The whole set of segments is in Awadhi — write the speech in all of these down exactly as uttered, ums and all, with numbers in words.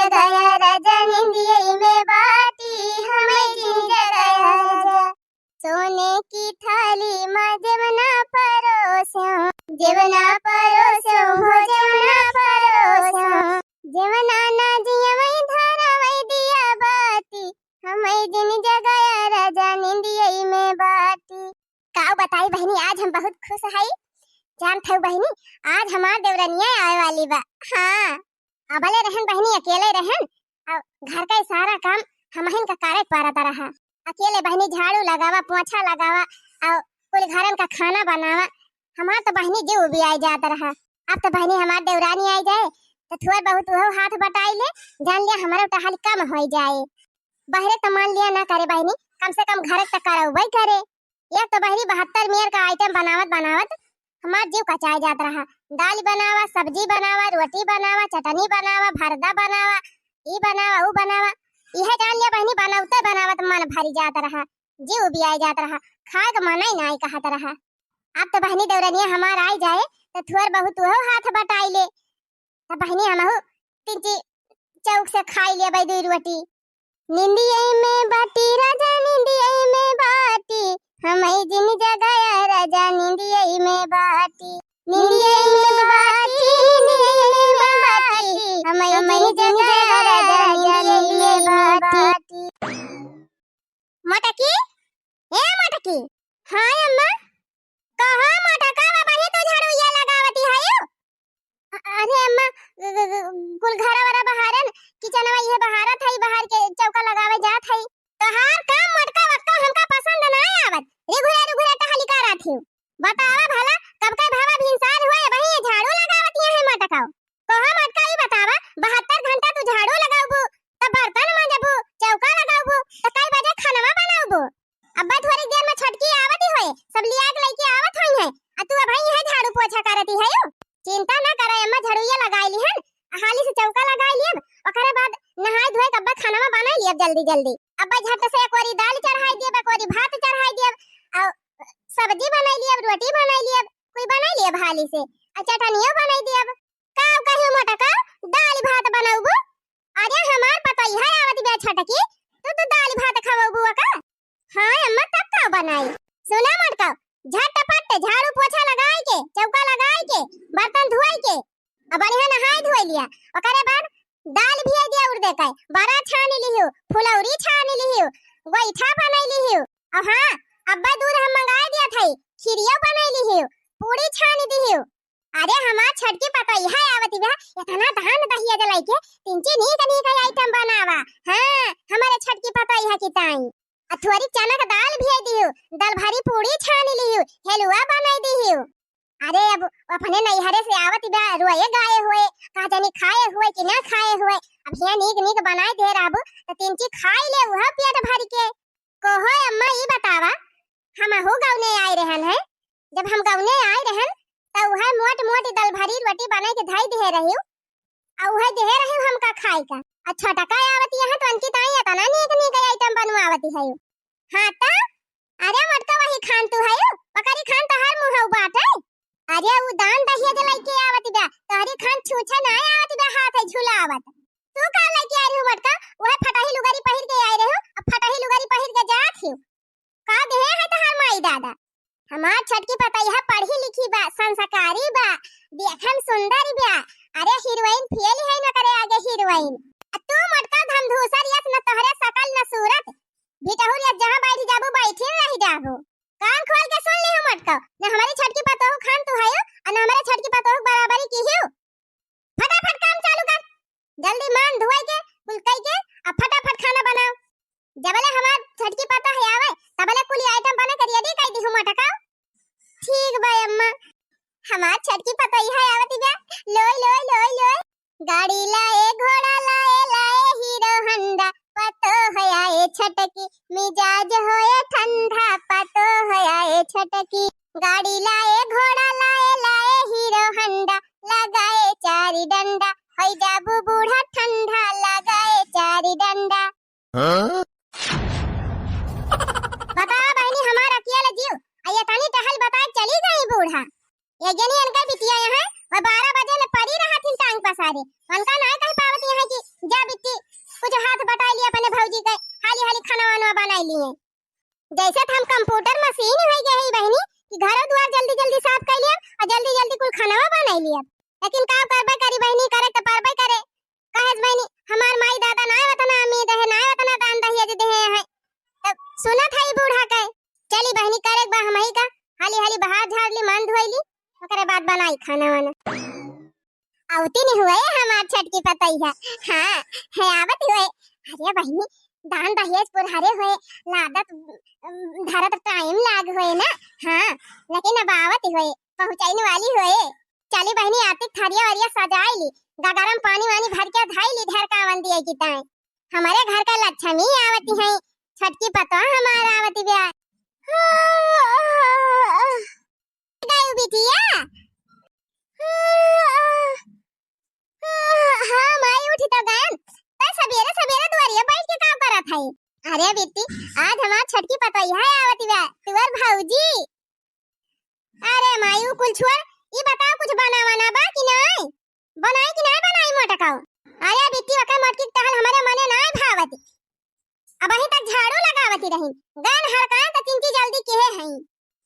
जगया राजा निंदियई में बाटी, हमई जिन जगया राजा। सोने की थाली मा जेवना परोस्यो, जेवना परोस्यो, हो जेवना परोस्यो। जेवना ना जियवई धरवई दिया बाती, हमई जिन जगया राजा निंदियई में बाटी। काउ बताई बहिनी, आज हम बहुत खुश हई। जानत हऊ बहिनी, आज हमार देवरनिया आवे वाली बा। हाँ, अबले रहन बहिनी, अकेले रहन, अउ घर का सारा काम हमहिन का करे पड़त रहा। अकेले बहिनी झाड़ू लगावा, पोछा लगावा, अउ कुल घरन का खाना बनावा। हमार तो बहिनी जीव उबियाई जात रहा। अब तो बहिनी हमार देवरानी आई जाए, तो थोड़ बहुत उहो हाथ बटाई ले, जान लिया हमरो टहल कम होई जाए। बहरे तो मान लिया ना करे बहिनी, कम से कम घर तो करउबे करे। एक तो बहिनी बहत्तर मेर का आइटम बनावत बनावत हमार जीव कचाए जात रहा। दाल बनावा, सब्जी बनावा, रोटी बनावा, चटनी बनावा, भरदा बनावा, ई बनावा, ऊ बनावा, इहे जान लिया बहिनी बनौते बनावत मन भरी जात रहा, जीव उबियाए जात रहा, खाए के मन ही नाई कहत रहा। अब तो बहिनी देवरनिया हमार आई जाए तो थोड़ बहुत उहो हाथ बटाई ले, तो बहिनी हमहू तिनची चौक से खाई लेबै दुई रोटी। निंदियई में बाटी राजा, निंदियई में बाटी, हमई जिन जगया राजा, निंदियई में बाटी। निंदियई में बाटी, निंदियई में बाटी, हमई जिन जगया राजा, निंदियई में बाटी। मटकी, ए मटकी। हाँ अम्मा। कहाँ मटका बा, बहिनी तू झाड़ुइया लगावती हयू? अ-, अरे अम्मा, ग-, ग-, ग-, कुल घरा वरा बहारन, किचनवा इहे बहारत हई, बहार के चौका लगावे जात हई। तोहार काम मटका वटका हमका पसंद ना आवत। रिघुरे रिघुरे टहली करत हिउ। बतावा भला, कब के भावा भिनसार हुए, वही ये झाड़ू लगावत यहाँ है मटका। कहो मटका, ई बतावा, बहत्तर घंटा तू झाड़ू लगाउबू, तब बर्तन मांजबू, चौका लगाउबू, तो कई बजे खानवा बनाउबू? अब्बा थोड़ी देर में छोटकी आवत ही होए, सब लिया के लइके आवत होई है, आ तू अबही यहाँ झाड़ू पोछा करती है यू? चिंता ना करे अम्मा, झाड़ुइया लगाई ली हन, हाली से चौका लगाई लियब, ओकरे बाद नहाई धोए के अब्बा खानवा बनाई लियब जल्दी जल्दी। अब्बा झट से एक ओरी दाल चढ़ाई दियब, एक ओरी भात चढ़ाई दियब, और सब्जी बनाई लियब, रोटी बनाई लियब, कोई बनाई लियब हाली से, आ चटनियो बनाई दियब। का कहियो मोटका, दाल भात बनउबू? अरे हमार पतोहिया आवत बा छोटकी, तू तो दाल भात खवउबू का? हाँ अम्मा, तब का बनाई? सुना मोटका, झटपट झाड़ू पोछा लगाई के, चौका लगाई के, बर्तन धोई के, अब बढ़िया नहाई धोई लिया। ओकरे बाद दाल भियाई दिया उड़दे के, बरा छानी लिहियो, फुलौरी छानी लिहियो, गोईठा बनाई लिहियो। और हाँ, अब्बा दूध हम मंगाई दिया था, खीरियो बनाई लिहियो, पूड़ी छानी दिहियो। अरे हमार छोटकी पतोहिया आवत बा, इतना धान दहिया जलाई के, तिनची नीक नीक आइटम बनावा। हाँ, हमारे छोटकी पतोहिया की ताई। आ थोड़ी चना के दाल भियाई दिहियो, दाल भरी पूड़ी छानी लिहियो, हेलुआ बनाई दिहियो। अरे अब अपने नैहरे से आवत बा, रोए गाए हुए, का जानी खाए हुए कि ना खाए हुए। अब हियाँ नीक नीक बनाई दे रहबू, तो तिनची खाई ले उहा पेट भर के। कहो अम्मा, ई बतावा, हमहू गौने आए रहन है, जब हम गौने आए रहन, त उहे मोट मोट दल भरी रोटी बनाई के धई दिहे रहियो, आ उहे दिहे रहियो हमका खाए का। आ छोटका आवत यहाँ तो उनकी ताई इतना नीक नीक आइटम बनवावत है। हाँ त, अरे मोटका वही खान तू है, ओकरी खान तोहार मुँह बाटे। अरे उ दान दहिया जे लइके आवत बा, तोहरी खान छूछे ना आवत बा, हाथ है झुलावत। तू का लइके आई रहू मोटका? उहे फटही लुगरी पहिर के आई रहू, अब फटही लुगरी पहिर के जात हियो। का देहे है तोहार माई दादा? हमार छोटकी पतोहिया पढ़ी लिखी बा, संस्कारी बा, देखन सुंदर बा। अरे हीरोइन फेल है न करे आगे हीरोइन। आ तू मोटका धमधूसर यस, न तोहरे सकल न सूरत। भिटहुर यस जहाँ बैठ जाबू, बैठी रह जाबू। कान खोल के सुन लिहू मोटका, न हमारी छोटकी पतोहू खान तू हयो, और न हमारे छोटकी पतोहू बराबरी की हियो। फटाफट काम चालू कर, जल्दी मान धोए के, कुल कई के, अब फटाफट खाना बनाओ। जबले हमार छोटकी पतोह आवे, तबले कुल आइटम बना के रेडी कर दिहू मोटका। ठीक बा अम्मा, हमार छोटकी पतोहिया आवत बा, लोई, लोई, लोई, लोई। गाड़ी लाए, घोड़ा लाए, लाए हीरो होंडा, पतोह आए छोटकी, मिजाज होए ठंडा, पतोह आए छोटकी। गाड़ी लाए, घोड़ा लाए, लाए हीरो होंडा, लगाए चारी डंडा, होई जाबू बूढ़ा ठंडा, लगाए चारी डंडा। हाँ? बतावा बहिनी, हमार अकेल जीव, आ ये तनी टहल बताए चली गई बूढ़ा। ये जनी इनका बिटिया यहाँ, वो बारह बजे ले पड़ी रहत हिन टांग पसारे। उनका नाय कह पावत यहाँ कि जा बिटिया, कंप्यूटर मशीन होइ गए है बहिनी कि घरो दुआर जल्दी जल्दी साफ कर लिया और जल्दी जल्दी कुल खानावा बनाई लिया। लेकिन का करबे करी बहिनी, करे तो परबे करे। कहे बहिनी, हमार माई दादा नाय वतना अमीर रहे, नाय वतना दान दहेज देहे हैं। तब सुनत है ई बूढ़ा के, चली बहिनी करे बा हमही का, हाली हाली बाहर झाड़ ली, मन धोई ली, ओकरे बाद बनाई खाना वाना। आवती नहीं हुए हमार छोटकी पतोहिया। हाँ, है आवत हुए। अरे बहिनी, दान दहेज पुरहरे हुए, लादत, उम, धरत टाइम लाग हुए ना। हाँ, लेकिन अब आवत हुए, पहुँचाइन वाली हुए। चली बहिनी, आतिक थरिया वरिया सजाई ली, गगरम पानी वानी भर के धाई ली, ढेर कावन दिए की ताई। हमारे घर का लक्ष्मी आवती है, छोटकी पतोह हमार आवती ब्या। गई बिटिया? हाँ, हाँ, माई उठी तो गयन। तो सबेरे सबेरे दुआरिया बैठ के का करत है? अरे बिट्टी, आज हमार छोटकी पतोहिया आवती बा, तुअर भौजी। अरे माई, उ कुल छोड़, ई बताओ कुछ बना वना बा कि नाय? बनाई कि नाय बनाई मोटकाऊ? अरे बिट्टी, ओकर मोटकी के टहल हमरे मने नाय भावत। अबहीं तक झाड़ू लगावती रही, गन हड़काए त चिंची जल्दी केहे हई।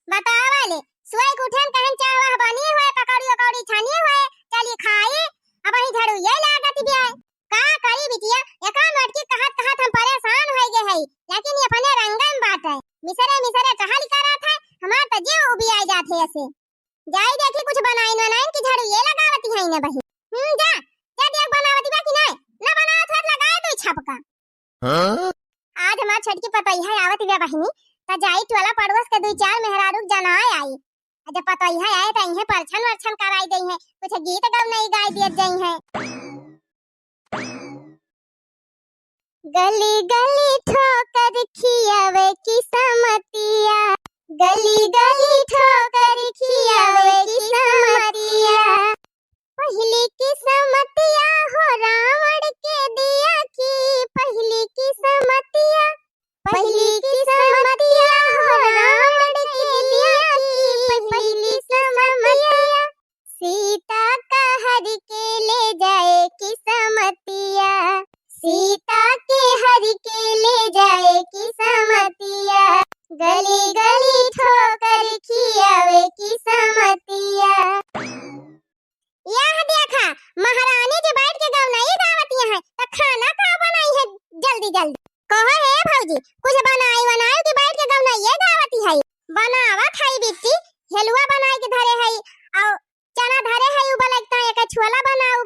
बतावा ले, सोए के उठेन कहन चाह वाह बनी हुए, पकौड़ी वकौड़ी छानी हुए, चली खाई। अबहीं झाड़ू ये लागत बिया। का करी बिटिया, एका मोटकी कहत कहत हम परेशान होइ गए हई, लेकिन ये अपने रंगन बाटे। मिसरे मिसरे टहल करत है, हमार त जीव उबिया जात है ऐसे। जाई देखी कुछ बनाइन वनाइन कि झाड़ू ये लगावती है ना बहिन। हम्म, जा, जा देख बनावती बा कि नाय, ना बनावत होत लगाए दो छपका। हाँ? आज हमार छोटकी पतोहिया आवत बिया बहिनी, त जाई टोला पड़ोस के दुई चार मेहरारू के जनाए आई। आ जब पतोहिया आए त इहे परछन वरछन कराई दई है, कुछ गीत गवनई गाई दियत जई है। गली गली ठोकर खियावे किस्मतिया, गली गली ठोकर खियावे किस्मतिया। पहली किस्मतिया हो रावण के दिया की, पहली किस्मतिया, पहली किस्मतिया हो रावण के दिया की, पहली किस्मतिया। सीता का हरि के ले जाए किस्मतिया, सीता के हरि के ले जाए किस्मतिया। गली गली ठोकर खियावे किस्मतिया। यह देखा, महारानी जी बैठ के गवनई गावत हैं, त खाना का बनाई है जल्दी जल्दी? कहो हे भौजी, कुछ बनाई वनाई कि बैठ के गवनई गावत है? बनावत है बिट्टी, हेलुआ बनाई के धरे है, और चना धरे है, उबल लगता है, एक छोला बनाऊ,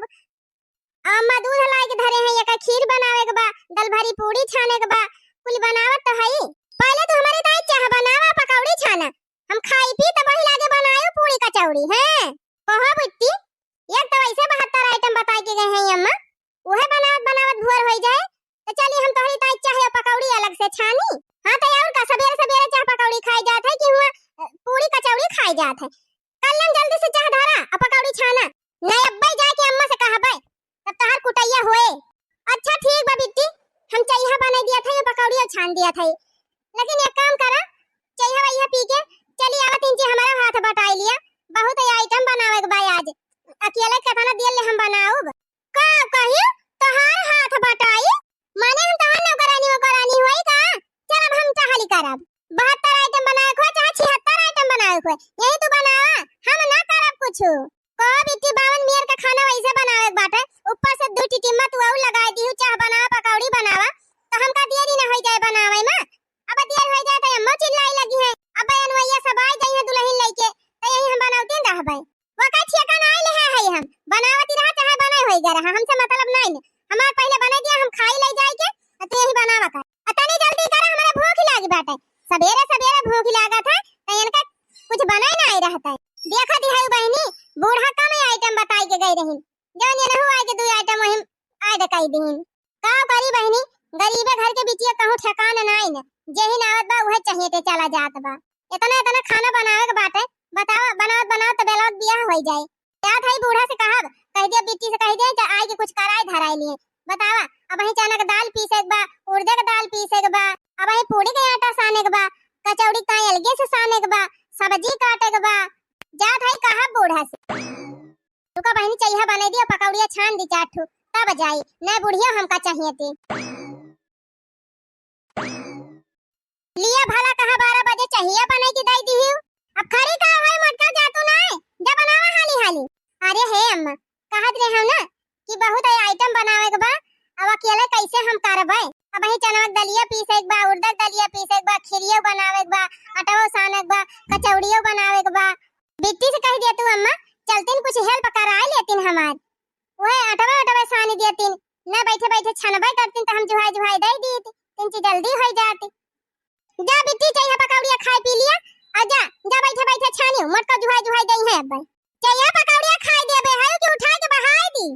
अम्मा दूध लाई के धरे हैं, एक खीर बनावे के बा, दल भरी पूड़ी छाने के बा, कुल बनावत तो है। पहले तू हमारे ताई चाह बनावा, पकौड़ी छाना, हम खाई पी तब वही लागे बनायो पूड़ी कचौड़ी। हैं, कहो बिट्टी, एक तो ऐसे बहत्तर आइटम बताई के गए हैं अम्मा, उहे बनावत बनावत भोर होई जाए, तो चली हम तोहरी ताई चाह या पकौड़ी अलग से छानी। हाँ, तो और का, सबेरे सबेरे चाह पकौड़ी खाई जात है कि हुआ, अ, पूड़ी कचौड़ी खाई जात है। कल हम जल्दी से चाह धरा आ पकौड़ी छाना, नहीं अब्बे जाके अम्मा से कहबे, तब तोहार कुटैया होए। अच्छा ठीक बा बिट्टी, हम चइहा बनाई दिया था, ये पकौड़िया छान दिया था। लेकिन एक काम करा, चइहा वइहा पी के चली आवत इंची, हमारा हाथ बटाई लिया। बहुत आइटम बनावे के बा आज, अकेले केतना देर ले हम बनाउब। का कही, तोहार हाथ बटाई? माने हम तोहार नौकरानी वोकरानी होई का? चल अब हम टहली करब। बहत्तर आइटम बनावे के होए चाहे छिहत्तर आइटम बनावे के होए, यही तू बनावा, हम ना करब कुछ। कहो बिट्टी, बावन मियर का खाना वैसे बनावे के बाटे, ऊपर से दू टिटिम्मा तू और लगाई दिहू, चाह बनावा, पकौड़ी बनावा, तो हमका देरी ना होई जाए बनावे में। अब देर होई जाए तो अम्मा चिल्लाई लगी है, अब बहनवैया सब आई जाई है दुल्हन लेके, तो यही हम बनौती रहबे। वो का ठेका ना आइले है, है हम बनावती रहा चाहे बने होई गए रहा, हमसे मतलब नहीं ने। हमार पहले बने दिया, हम खाई ले जाए के, और तू यही बनावा कर। आ तनी जल्दी करा, हमरा भूख लागी बाटे, सबेरे सबेरे भूख लागत है, तो इनका कुछ बनाए ना आई रहता है। देखा दिहाई बहनी, बूढ़ा कम आइटम बताई के गई रही, जौन ये रहू आए के दू आइटम वही ऐड कई दीन। का करी बहनी, गरीबे घर के बिटिया कहूँ ठेकान नाई न, जेही नावत बा उहे चाहिए ते चला जात बा। इतना इतना खाना बनावे के बाटे, बतावा, बनावत बनावत तो बेलौत बियाह होई जाए। जात हई बूढ़ा से कहब, कह दिया बिट्टी से कह दिया कि आई के कुछ कराए धराए लिए। बतावा, अब वही चना के दाल पीसे के बा, उड़दे के दाल पीसे के बा, अब वही पूड़ी के आटा साने के बा, कचौड़ी का अलगे से साने के बा, सब्जी काटे के बा। जात हई कहब बूढ़ा से। रुका बहनी, चइहा बने दिया, पकौड़िया छान दी चार ठो, तब जाई। नहीं बुढ़िया हमका चाहिए ती। लिया भला कहा बारह बजे चाहिए बनाई के दई दिहियो। अब खड़ी का होई मोटका, जा तू नाय, जा बनावा हाली हाली। अरे हे अम्मा, कहत रहे हम ना कि बहुत है item बनावे के बा, अब अकेले कैसे हम करबे? अब ही चनवा के दलिया पीसे के बा, उड़द के दलिया पीसे के बा, खिरियो बनावे के बा, अटवो साने के बा, कचौड़ियो बनावे के बा। बिट्टी से कह दिया तू अम्मा, चलतीन कुछ help कराए लेतीन हमार, वह अटवे अटवे सानी देतीन, न बैठे बैठे छनबे करतीन तो हम जुहाई जुहाई दे दीत, तीन चीज जल्दी हो जाती। जा बिट्टी, चाहिए पकौड़िया खाए पी लिया, आ जा, जा बैठे बैठे छानियो, मोटका जुहाई जुहाई दई है अब। चाहिए पकौड़िया खाए देबे है कि उठाए के बहाए दी?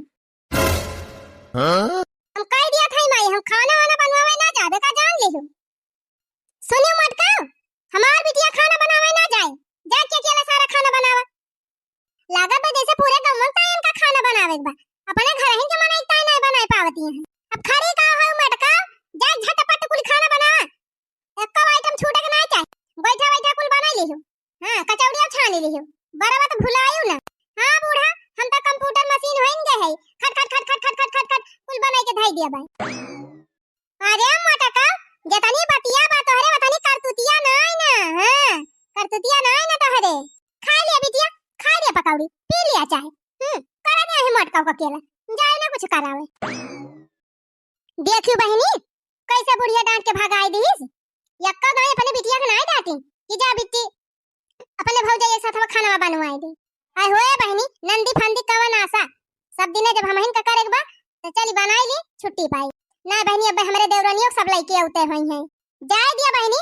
हाँ? हम कह दिया था माई, हम खाना वाना बनवावे ना जाबे का, जान लिहु। सुनियो मोटका, हमार बिटिया खाना बनावे ना जाए, जाके अकेला सारा खाना बनावा। लागत बा जैसे पूरे गाँव में तायन का खाना बनावे के बा, अपने घर ही के मनई ताय नहीं बनाए पावती हैं। अब खड़ी का हो मोटका, जा झटपट कुल खाना बनावा। एको item छूटे के नहीं चाहे, बैठा बैठा कुल बनाई लिहु। हाँ, कचौड़िया छानी लिहु, बरवा तो भुलायु ना। हाँ बूढ़ा, हम तो computer machine होइन गए है, खट खट खट खट खट खट खट खट कुल बनाई के धई दिया भाई। अरे मोटका, जतनी बतिया बा तोहरे, वतनी करतुतिया नाय ना। हाँ, करतुतिया नाय ना तोहरे। खाए लिया बिटिया, खाए लिया पकौड़ी, पी लिया चाहे। हम्म, करा दे ही मोटका का केला, जाए ना कुछ करावे। देखियो बहिनी, कैसे बुढ़िया डांट के भगाई दीस। यक्का दाई अपने बिटिया के नाय डांटी कि जा बिट्टी, अपने भौजाई के साथ खाना बनवाई दे। आय होए बहिनी, नंदी फंदी कवन आशा, सब दिने जब हमहिन का करे के बा, तो चली बनाई ली, छुट्टी पाई। ना बहिनी, अब हमरे देवरनियों सब लइके औते होई हैं। जाए दिया बहिनी,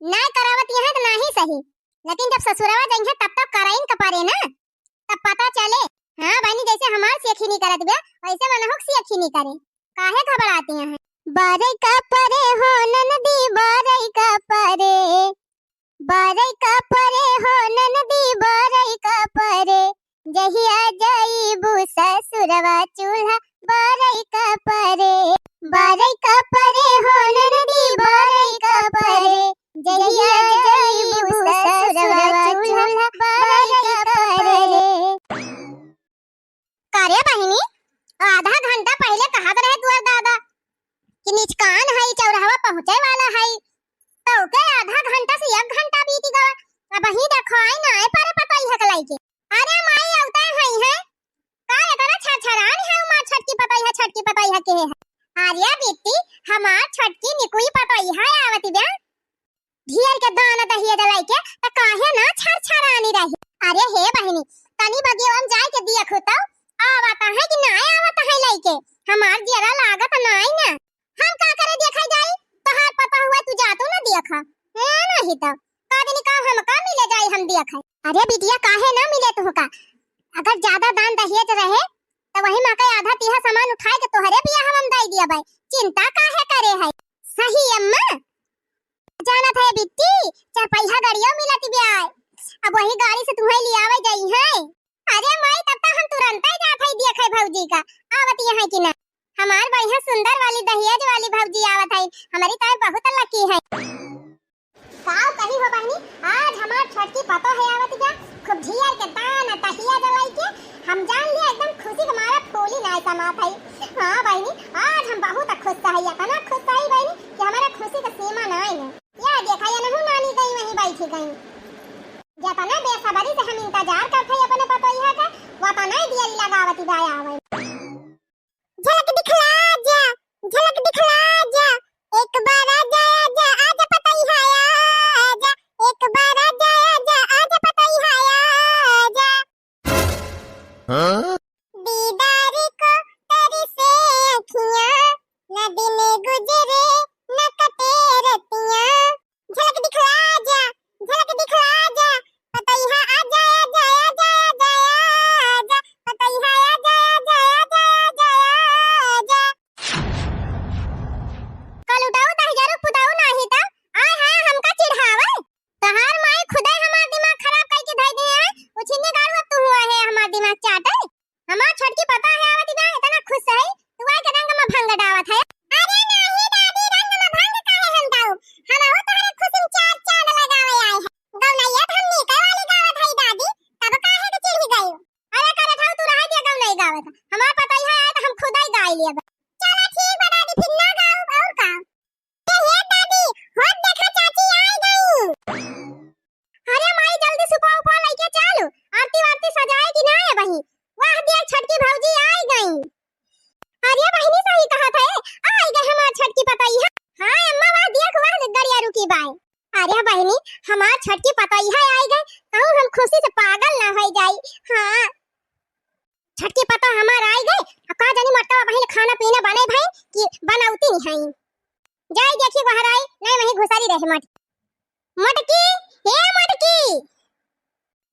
ना करावत यहाँ तो नाही सही, लेकिन जब ससुरवा जइहें तब तो कराइन का परे ना, तब पता चले। हाँ बहिनी, जैसे हमार सेखी नहीं करत बे, वैसे मनहुक सेखी नहीं करे, काहे घबराती हैं? बारई का परे हो ननदी, बारई का परे, बारई का परे हो ननदी, बारई का परे, जहिया जाइबू ससुरवा चूल्हा बारई का परे, बारई का परे हो ननदी, बारई का परे, जहिया जाइबू ससुरवा चूल्हा बारई का परे। का रे बहिनी, आधा घंटा पहिले कहत रहे तोर दादा कि निचकान है, चौराहवा पहुँचे वाला है, तो के आधा घंटा से एक घंटा बीत गवा, अबहीं देखो आई ना आए पारे पतोहिया के लइके। अरे माई, औते हई है का, इतना छरछरान है हमार छोटकी पतोहिया, छोटकी पतोहिया के है। अरे बिट्टी, हमार छोटकी निकुई पतोहिया आवत बे, ढेर के दाना दहिया जलाई के, त काहे ना छरछरानी रही। अरे हे बहिनी, तनी बगियवा में जाए के देखू तो, आवत है कि ना आवत है लइके, हमार जियरा लागत नाई ना। हम का करे देखा जाई, तोहार पता हुआ तू जातो ना देखा। हाँ, नहीं तो का दिन का हम का मिले जाई हम देखा। अरे बिटिया, काहे ना मिले तू का, अगर ज्यादा दान दहेज रहे तो वही मा के आधा तीहा सामान उठाए के तोहरे बियाह हम दे दिया भाई, चिंता काहे करे है। सही अम्मा, जानत है बिट्टी, चार पहिया गाड़ियों मिलत बियाय, अब वही गाड़ी से तुम्हें ले आवे जाई है। अरे माई, तब तो हम तुरंत ही जात है देखे भौजी का, आवत यहाँ कि ना। हमार बढ़िया सुंदर वाली दहेज वाली भौजी आवत है, हमारी तो बहुत lucky है। का कही हो बहिनी, आज हमार छोटकी पतोह आवत बा, खूब ढेर के दान तहिया जलाई के, हम जान लिया एकदम खुशी के मारा फूली नाय समात है। हाँ बहिनी, आज हम बहुत खुश है, इतना खुश है बहिनी कि हमारा खुशी का सीमा नाय है। या देखा, ये नहीं मानी गई, वहीं बैठी गई। जितना बेसब्री से हम इंतजार करत है अपने पतोहिया का, वतना ही देरी लगावत बा आवे। झलक दिखला जा, झलक दिखला जा, एक बार आजा, आजा, आजा पतोहिया आजा, एक बार आजा, आजा, आजा पतोहिया आजा। हाँ? दीदार को तरसे अखियाँ, न दिन गुजरे न कटे रतियाँ। झलक दिखला जा, झलक दिखला जा, पतोहिया आजा, आजा, आजा, आजा, आजा, पतोहिया आजा, आजा, आजा, आजा, आजा। कल उठाऊ दहिजरू पुताऊ नाही त, आय हाय हमका चिढ़ावे। तहार माई खुदे हमार दिमाग खराब कइके धइ दिए है, उछिन्नी गाड़ू अब तू हुआ है हमार दिमाग चाटे। छोटकी भौजी आइ गई। अरे बहिनी, सही कहत है, आइ गई हमार छोटकी पतोहिया। हाँ अम्मा, वह देख, वह गड़िया रुकी बाय। अरे बहिनी, हमार छोटकी पतोहिया आइ गई, कहूँ हम खुशी से पागल ना होइ जाई। हाँ, छोटकी पतोह हमार आइ गई, अब का जानी मोटका बहिन खाना पीना बने भई कि बनौती नहीं है। जाई देखी बाहर आई, नहीं वहीं घुसरी रहे मोट-, मोटकी, ए मोटकी,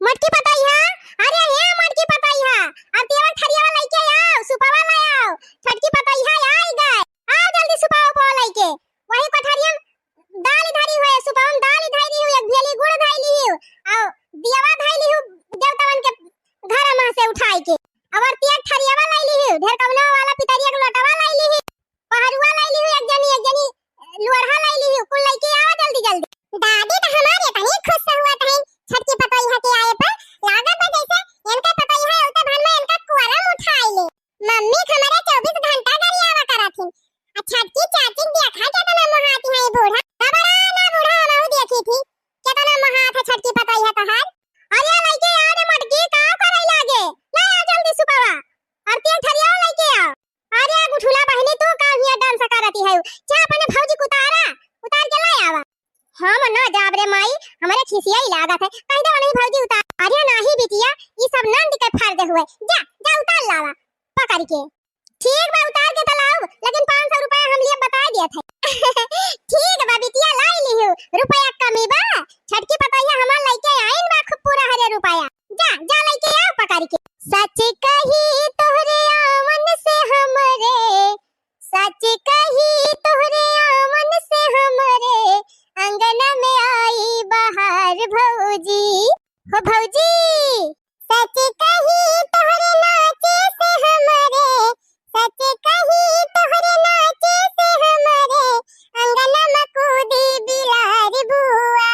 मोटकी पतोहिया, अरे ए मोटकी पतोहिया, अब तेवर थरियावा लइके आओ, सुपवा ले आओ, छोटकी पतोहिया आइ गई, आओ जल्दी सुपवा उपवा लइके, वही कोठरिया में दाल धरी हुए, सुपवा में दाल धरी हुए, एक भेली गुड़ धरी हुए, आओ दियावा धरी हुए, देवतावन के घर में से उठाई के, और तेवर थरियावा लइ ली हुए, ढेर कवनो वाला पितरिया के लोटवा लइ ली हुए, पहरुआ लइ लिहु एक जनी, एक जनी लोढ़ा लइ लिहु, कुल लइके आवा जल्दी जल्दी। दादी तो हमार इतनी खुश हुआ तहीं छोटकी पतोहिया के आए पर, लागत बा जैसे इनका पतोहिया है, उते भन में इनका कुआरा उठाई ले। मम्मी हमारे चउबीस घंटा गरियावा करत हिन। आ छोटकी चाची देखा केतना मोहाती है बूढ़ा। घबरा ना बूढ़ा, हमहू देखी थी केतना मोहात है छोटकी पतोहिया तोहार। अरे लइके आ रे मोटकी, का करे लागे? ले आ जल्दी सुपवा। और तेल ठरिया लइके आ। अरे गुठुला बहिनी, तू का हियाँ डांस करती है? जा अपने भौजी के उतारा, उतार के ले आवा। हम ना जाब रे माई, हमरे खिसियाई लागत है। कह दे नहीं भौजी उतार। अरे नाही बिटिया, ई सब नंद के फर्ज हुए। जा, जा उतार लावा, पकड़ के। ठीक बा, उतार के तो लाओ, लेकिन पाँच सौ रुपया हम लिए बताए दिया थे। ठीक बा बिटिया, लाई लिहू, रुपया कमी बा। छोटकी पतोहिया हमार लइके आइन बा खूब पूरा हरे रुपया। जा, जा लइके आओ पकड़ के। सच कही तोहरे आवन से हमरे, सच कही तोहरे आवन से हमरे, अंगना में आई बहार भौजी, हो भौजी। सच कही तोहरे नाचे से हमरे, सच कही तोहरे नाचे से हमरे, अंगना में कूदी बिलार बुआ।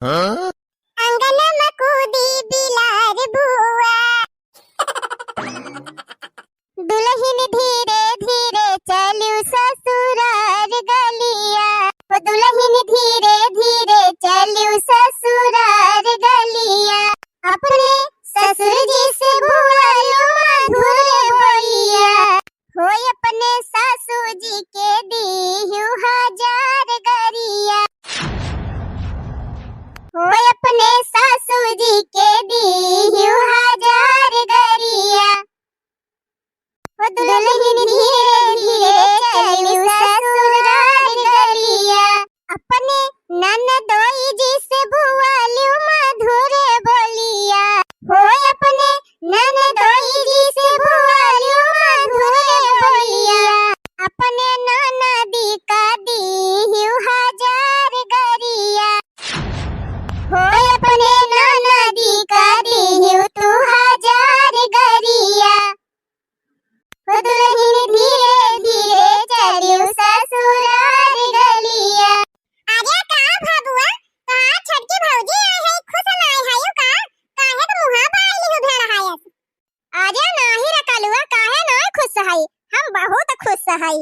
हाँ? अंगना में कूदी बिलार बुआ। दुलहिन धीरे धीरे चलिउ ससुरार गलिया, ओ दुलहिन धीरे धीरे चलिउ ससुरार गलिया। अपने ससुर जी से भुआलु मधुर बोलिया। होय अपने सासू जी के दीहू हजार गरिया, होय अपने सासू जी के दीहू हजार गरिया। ओ दुलहिन धीरे धीरे चलिउ ससुरार गरिया। अपने ननदोई जी से भुआलु मधुर बोलिया। होय अपने ननदोई जी से भुआलु मधुर बोलिया। अपने ननदी का दीहू हजार गरिया। होय अपने ननदी का दीहू तू हजार गरिया। ओ दुलहिन धीरे धीरे चलिउ ससुरार गलिया। अरे का भबुआ, का छोटकी भौजी आए है, खुश नाय है का? काहे के मुहा बाइली हो भेड़ हायस? अरे नाही रे कलुआ, काहे नाय खुश है, हम बहुत खुश है।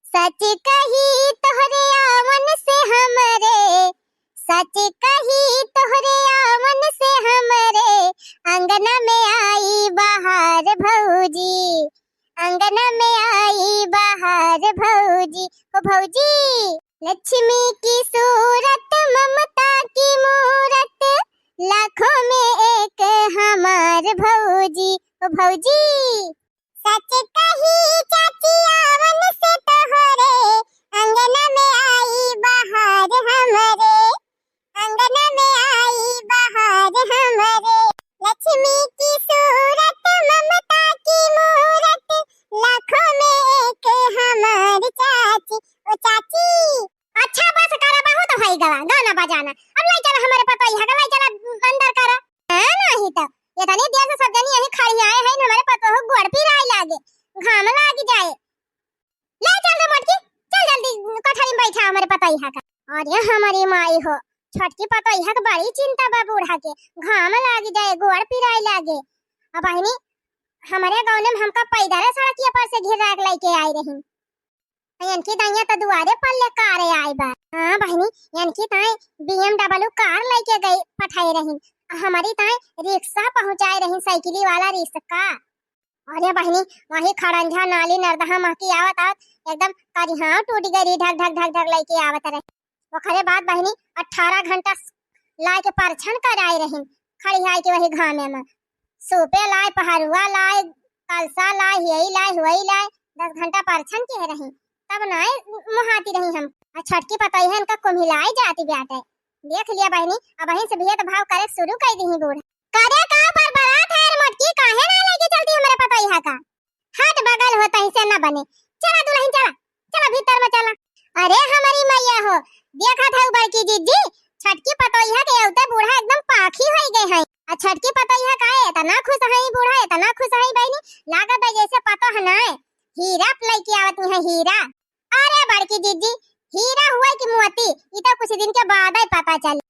सच कही तोहरे आवन से हमरे, सच कही तोहरे आवन से हमरे, अंगना में आई बहार भौजी, अंगना में आई बहार भौजी, ओ भौजी। लक्ष्मी की सूरत ममता की मूरत, लाखों में एक हमार भौजी, ओ भौजी। सच कही चाची आवन से तोहरे, अंगना में आई बहार हमरे, अंगना में आई बहार हमरे। लक्ष्मी की सूरत ममता की मूरत, लाखों में एक हमार चाची, ओ चाची। अच्छा बस करा, बहुत होई गवा गाना बजाना। अब लाई चला हमरे पतोहिया का, लाई चला अंदर करा। हाँ, नाही तो इतनी देर से सब जनी यहीं खड़ी आए हैं, हमरे पतोह गोड़ पिराए लागे, घाम लाग जाए। ले चल रे मोटकी, चल जल्दी कोठरी में बैठा हमरे पतोहिया का। अरे हमरी माई हो, छोटकी पतोहिया का बड़ी चिंता बा बूढ़ा के, घाम लाग जाए, गोड़ पिराए लागे। अब बहिनी, हमरे गाँव में हमका पैदल सड़किया पर से घिरा के लेके आई रही। इनकी दइया तो दुआरे पर ले कारे आए बा। हाँ बहिनी, इनकी ताई B M W कार लेके गई पठाई रही, हमारी ताई रिक्शा पहुँचाए रही, साइकिली वाला रिक्शा। अरे बहिनी, वही खड़ंजा नाली नरदहा महकी आवत आवत एकदम करिहाव टूट गई रही, ढक ढक ढक ढक लइके आवत रहे। ओकरे बाद बहिनी अठारह घंटा स-, लाए के परछन कराए रही, खड़ियाए के वही घामे में। सूपे लाए, पहरुआ लाए, कलसा लाए, हियई लाए, हुवई लाए, दस घंटा परछन किहे रही, तब नाय मुहाती रही हम। आ छोटकी पतोहिया इनका कुम्हिलाई जाती बाटे। देख लिया बहिनी, अबहिं से भेदभाव करे शुरू कर दीही बूढ़ा। करे का बरबरात है रे मोटकी, काहे ना लेके चलती हमरे पतोहिया का? हट बगल होता ही से ना बने। चला दुलहिन चला, चला भीतर में चला। अरे हमरी मैया हो, देखत हऊ बड़की जिज्जी, छोटकी पतोहिया के अउते बूढ़ा एकदम पाखी होई गए हैं। आ छोटकी पतोहिया का है, इतना खुश है बूढ़ा, इतना खुश है बहिनी, लागत है जैसे पतोह ना है, हीरा लइके आवत है, हीरा। अरे बड़की जिज्जी, हीरा हुए कि मोती, ई तो कुछ दिन के बाद ही पता चली।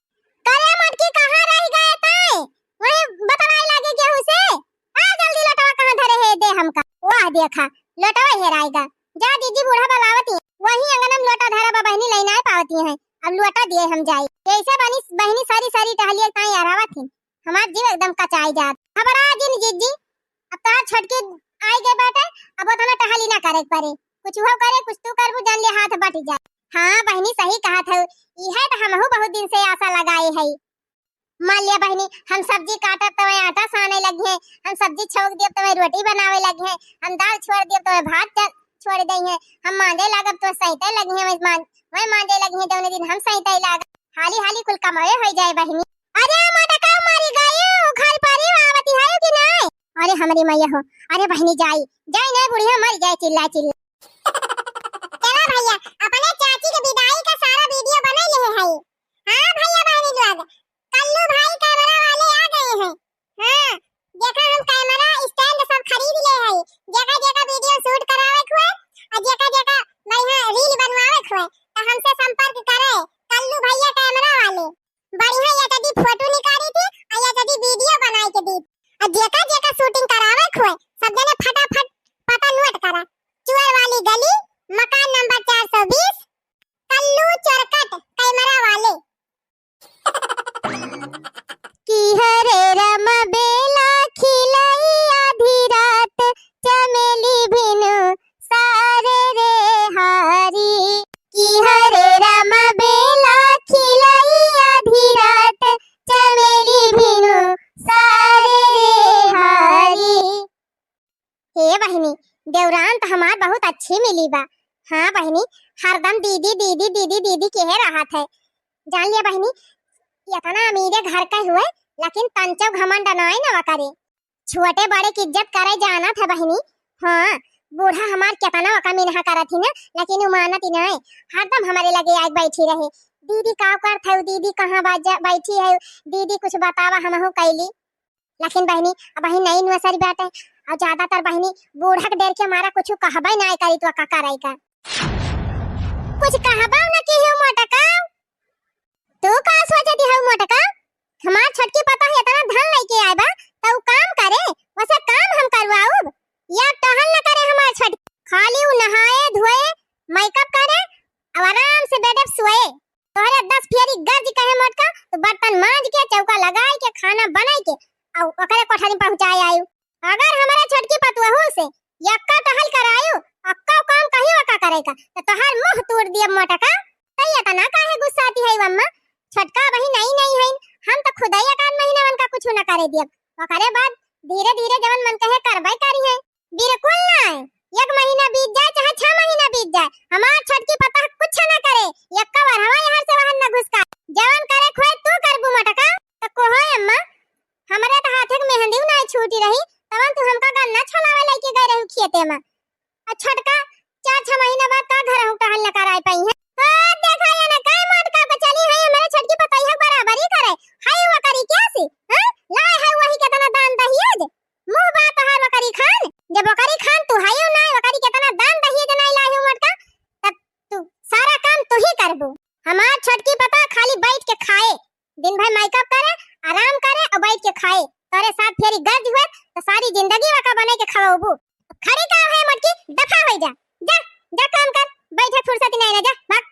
करे मोटकी, कहाँ रह गए ताए? वही बतलाए लागे केहू से? आ जल्दी लोटवा कहाँ धरे है, दे हमका। वाह देखा, लोटवा हेराएगा। जा जिज्जी, बूढ़ा बलावती है, वही अंगन में लोटा धरा बा बहिनी, लइना पावती है, अब लोटा दिए हम जाई। कैसे बनी बहिनी, सारी सारी टहलिए ताई अरावत ही, हमार जीव एकदम कचाई जात। घबरा जिन जिज्जी, अब तोहार छोटकी आई गए बाटे, अब ओतना टहली ना करे के पड़े। कुछ हो करे, कुछ तू करबू, जान ले हाथ बट जाए। हाँ बहिनी, सही कहत हऊ, इहे तो हमहू बहुत दिन से आशा लगाए हई। मान लिया बहिनी, हम सब्जी काटब तवे आटा साने लगिहे, हम सब्जी छौंक देब तवे रोटी बनावे लगिहे, हम दाल छोड़ देब तवे भात च-, छोड़ दइहे, हम मांजे लागब तो सहिते लगिहे, वही मांज-, वही मांजे लगिहे जौने दिन हम सहिते लागब। हाली हाली कुल कमावे हो जाए बहिनी। अरे मोटका मरी गई, घर पर ही आवती है कि नहीं? अरे हमरी मैया हो, अरे बहिनी जाई, जाई नहीं बुढ़िया मर जाए चिल्ला चिल्ला। चला भैया, अपने चाची के विदाई का सारा वीडियो बना ले है। हाँ भैया बहनी लोग, कल्लू भाई कैमरा वाले आ गए हैं। हाँ, देखा हम कैमरा स्टैंड सब खरीद ले है। जेका जेका वीडियो शूट करावे के हुए और जेका जेका बढ़िया रील बनवावे के हुए तो हमसे संपर्क करे, कल्लू भैया कैमरा वाले। बढ़िया ये जदी फोटो निकाली थी और ये जदी वीडियो बनाई के दी। और जेका जेका शूटिंग करावे के हुए सब जने फटाफट पता नोट करा। चुअर वाली गली, मकान नंबर चार सौ बीस, कल्लू चोरकट कैमरा वाले। कि हरे राम बेला खिलाई आधी रात, चमेली भिनु सारे रे हारी। कि हरे राम बेला खिलाई आधी रात, चमेली भिनु सारे रे हारी। हे बहिनी, देवरान त हमार बहुत अच्छी मिली बा। हाँ बहिनी, हरदम दीदी, दीदी, दीदी, दीदी कहे रहत है। जान लिया बहिनी, इतना अमीरे घर का हुए, लेकिन तंचो घमंड नाय नवा करे। छोटे बड़े की इज्जत करे जानत है बहिनी। हाँ, बूढ़ा हमार केतना ओका मिनहा करत ही ना, लेकिन उ मानत ही नाय। हरदम हमरे लगे आके बैठी रहे, "दीदी का करत है, दीदी कहाँ बाजा-, बैठी है, दीदी कुछ बतावा, हमहू कैली।" लेकिन बहिनी, अबही नई नर्सरी बाटे, और ज्यादातर बहिनी बूढ़ा के डर के मारा कुछ कहबे ना करी तो का करे का। कुछ कहबे ना की हो मोटका। तू का सोचती हो मोटका? हमार छोटकी पतोह इतना धन लेके आए बा, तो उ काम करे, वैसे काम हम करवाउब। या टहल न करे हमार छोटकी, खाली उ नहाए धोए, मेकअप करे, और आराम से बेड पे सोए। तोहरे दस फेरी गर्ज कहे मोटका, तो बर्तन मांज के, चौका लगाए के, खाना बनाए के, और ओकरे कोठरी पहुंचाए आयु। अगर हमारे छोटकी पतोहू से यक्का टहल करायु, अक्का काम कहीं ओका करे का, तो तोहार मुंह तोड़ दियब मोटका। तो इतना काहे गुस्साती है अम्मा? छोटका अबही नई नई है, हम तो खुदे एक आध महीना उनका कुछ न करे दियब। ओकरे बाद धीरे धीरे जवन मन कहे करबे करी है। बिल्कुल ना। एक महीना बीत जाए चाहे छह महीना बीत जाए, हमार छोटकी पतोह कुछ ना करे। एक बार हवा यहाँ से बाहर न घुसका। जवन करे खोए तू करबू मोटका। तो कोहो अम्मा, हमरे तो हाथे के मेहंदी ना छूटी रही, तवन तू हमका गन्ना छलावे लेके गए रहू खेते में। आ छोटका चार छह महीना बाद का घर हम टहल न कराए पाई है। आ, देखा ये ना, काय मोटका पे चली है, हमरे छोटकी पतोहिया के बराबरी करे। हाय वो करी क्या सी? हैं? लाए है वही केतना दान दहेज। मुंह बा तोहार बकरी खान, जब बकरी खान तू हयो नाय, बकरी केतना दान दहेज नाय लायो मोटका, तब तू सारा काम तू ही करबू। हमार छोटकी पतोह खाली बैठ के खाए, दिन भर मेकअप करे, आराम करे और बैठ के खाए। तोरे साथ फेरी गर्ज हुए तो सारी जिंदगी वका बने के खवाबू। खड़ी का है मोटकी, दफा हो जा, जा, जा काम कर, बैठे फुर्सत नहीं ना, जा, भाग।